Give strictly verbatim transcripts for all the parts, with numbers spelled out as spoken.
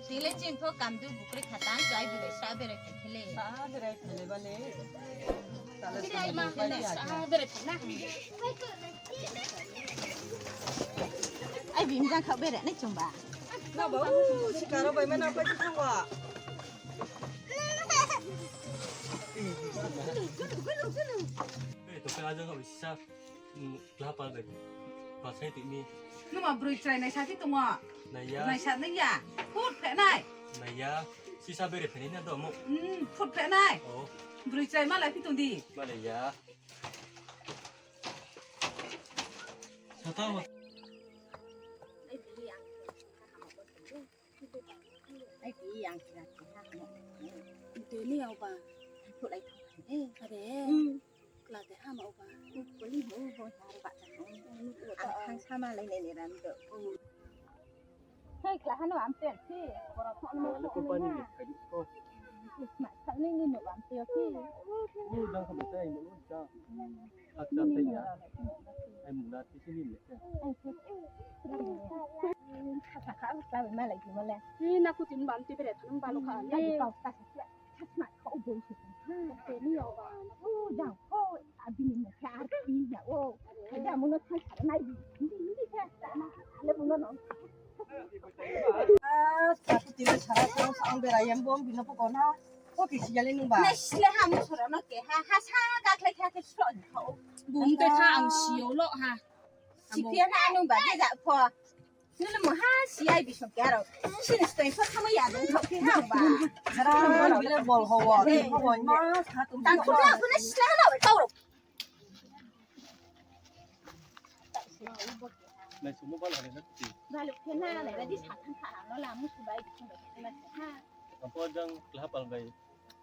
Tile chini pho kamdu bukre kha tang, chai bere sa bere kha khele. Sa bere khele bale. Tale sa bere khele. Sa bere khele. Ai bim jang kha bere nai chungba. Na ba u sikaro bai mana pa thang wa. Ei, to ka jang ka sa. Kla pal bai. Pasai tini. Numa broi chrai naisa phi tongmo. Naiya. Naisa naiya. Phut phe nai. Naiya. Sisa bere phe nai na domo. Hmm, phut phe nai. Oh. Broi chrai malai phi tong di. Malai ya. Sata ma. Ai, di yang kira kira mo. Tini au ba. Ai, phulai thang. Eh, are. Hmm. Kla de ha ma au ba. Kuli ho ho ha ba ta. Ang thang sama lai ne ne ram do. Hai, kla ha no am pen si. Bora thang no. Ko pani ni kai ko. Ma sa ni ni no am pen si. Ni dang ka betai mo dang. Hakcha tei ya. Ai mungna tisi ni le. Ai, kha, kha, kha, kha, malai di male. Ni na ku tin bam ti bere thanang ba lo kha. Ni kau ta sa sa. Sa sa kau boi si. Ni o ba. O, dang. O, abi ni na kha ar pi ya. O. Ai da mo na sa sa nai. Ni, ni sa sa na. Le mo na no. Ah, sa tu tini sara sa sa ang bera yang bom bino pokona. Ko kisi jali nung ba. Nai sile ha mo soro no ke ha, ha sa ka khlai kha ke sro ni kau. Bum te tha ang si yo lo ha. Si phi na nung ba de ja pho. Nung le mo ha si ai bi so ke aro. Si ni stoi pho tha mo ya dong kau phi ha ba. Sara bile bol ho wa. Eh, ho wa ma sa tu. Tang ko na ko na sile ha na kau ro. Nai sumo ba la na ti. Ba lo ke na na di sa tha tha no la mu su bai di so ba ha. Apo jang kla pal bai.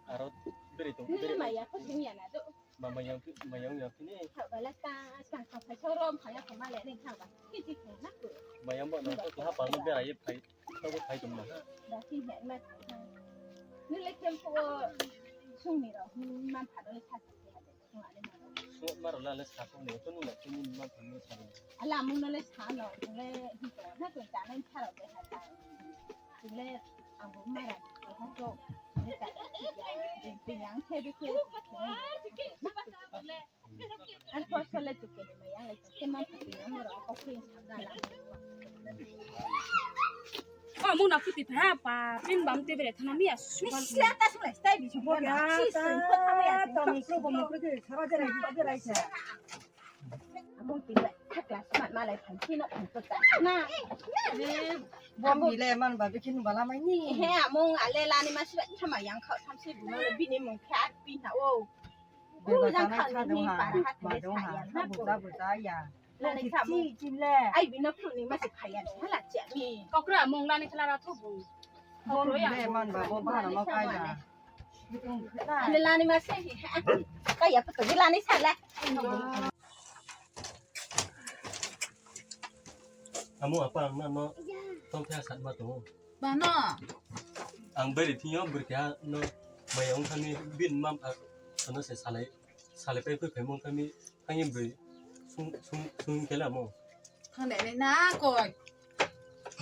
Aro beri tong. Ni beri. Maya ko sing ya na do. Ma mayang, mayang ya kini. Kha bala ta, sang sang phai so rom phai ya ko ma le ni kha ba. Ki ti ko na ko. Mayang ba no ko ha pa no bera ye phai. To ko phai tong na. Da ki he ma. Ni le kem ko sung ni ro. Ma pha no le sa ki ha de. Sung ale ma ro. So ma ro la le sa ko ni. Ko nu le ko ni ma pha no sa. Ala mu no le sa no. Le hi ko na ko ta na pha ro de ha ta. Chule ang bo mara ko ha to. Ni ta. Ni yang khe de khe. Ang ko sole tu ke ni ma yang le ke man ta ni mara ko khe sa na la. O, mung na kuti pha pa, pin bam te bere thana mi ya su. Ni sila ta sung le stai bi su bo ya. Si su ko ta ma ya. To mi su bo mo ko ke sara jera jera sa. Amung ti le, thakla smat malai phan si no phan to ta na. Bo mi le man ba bikhin bala mai ni. He, amung ale lani ma si ba thama yang khau tham si bu no le bini mung khe at pi na o. Be ba jang khau ni para ha ma dong ha. Buja buja ya. Lani sa mo. Ai bino phru ni ma si phai ya. Hala che mi. Kokra amung lani khala ra thu bu. Bo mi le man ba bo ba no kai ba. Ale lani ma se hi ha. Ka ya pa to lani sa la. Amo apa ang na no tong khe sat ma tong. Ba no. Ang beri thing yo beri kha no mayong kami bin mam ano se salai salai pai pai mong kami kami beri sung sung sung kela mo. Thang de nai na koi.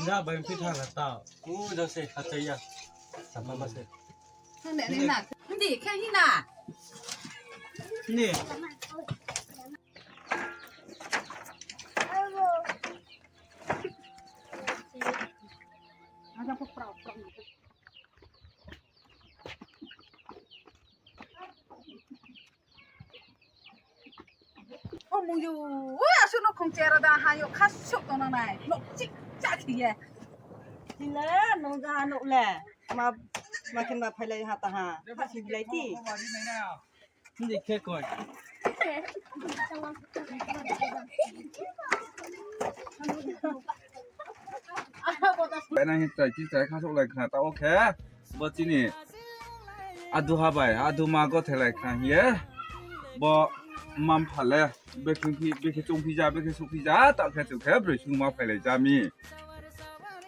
Na bai phi thang la ta. U jang se ha chai ya. Sama ma se. Thang de nai na. Ndi khe hi na. Ni. Ada pok prau prau. O mung yu, o asu no khong chera da ha yo khasuk tong nang nai. Nok chik chak hi ye. Tile nong ja nok le. Ma ma khen ba phailai ha ta ha. Pha si bilai ti. Hindi khe koi. Bai nang hi chai chi chai khasuk lai khna ta o khe. Bo chini. Adu ha bai, adu ma go thelai khna hi ye. Bo mam pha le, bekhe phi, bekhe chung phi ja, bekhe suk phi ja, ta khe chung khe broi sung ma phailai ja mi.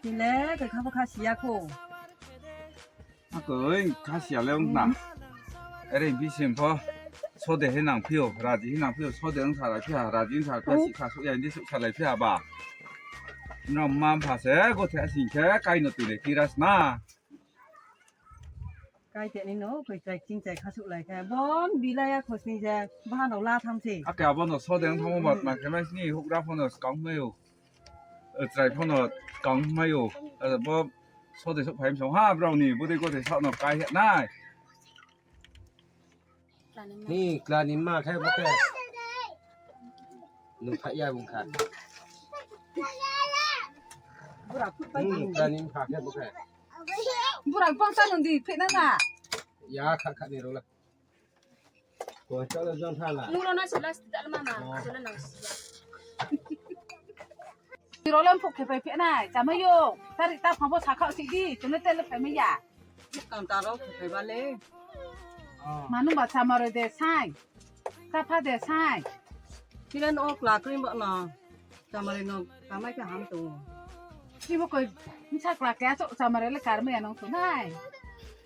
Tile, khe kha bo kha si ya kho. Akoi, kha si ya le ong na. Ere bi sim pho. Sode he nang phi o, raji he nang phi o, sode ong sa lai phi ha, raji ong sa lai phi ha, si kha suk ya, indi suk sa lai phi ha ba. Nrao mma mpha se gothe asing khe kai no tui le kira sna. Kai te ni no, koi chai ching chai khasuh lai khe. Bon bilai ya khosni je, bahan no la tham se. Ake abo no sodeng thamo bat ma khe mai sini houhgra pho no skang mai ou. Chrai pho no skang mai ou. Abo sodeng souh phai msong ha brao ni, bodei gothe sa no kai he nai. Ni, kla ni ma khe bo khe. Nung thah ya bung kha. Bura phut pai ni. Kla ni ma khe bo khe. Bura bangsa nung di, phih na na. Ya, kha, kha ni rula. Ko chalo jong tha la. Nung rona sila sida la mama, sila nang sila. Tiro lem phuk khe pai phe nai, chamai yo. Tari ta phang bo sakha si di, chune tele phai mai ya. Kang taro khe pai ba le. Manu ba chamare de sai. Kapha de sai. Silen o kla kring ba na. Chamare no kamai khe ham to. Sibo koi, nsa kla khe aso chamare le karmai ya nong to nai.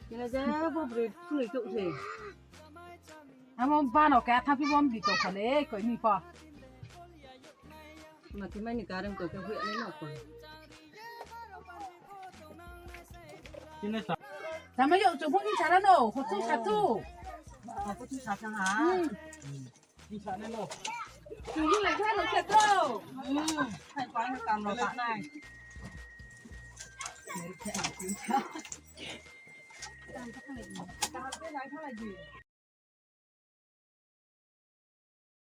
Sila ja bo bri phului to se. Amo bano khe atha phi bom di to khale koi ni pho. Mati mai ni karem koi khe hui ani no koi. Sama yo chubuk ni sara no, hotu satu. Hotu satu ha. Chubuk lai kha no khe to. Hmm, khai pa ni kam ro pa nai.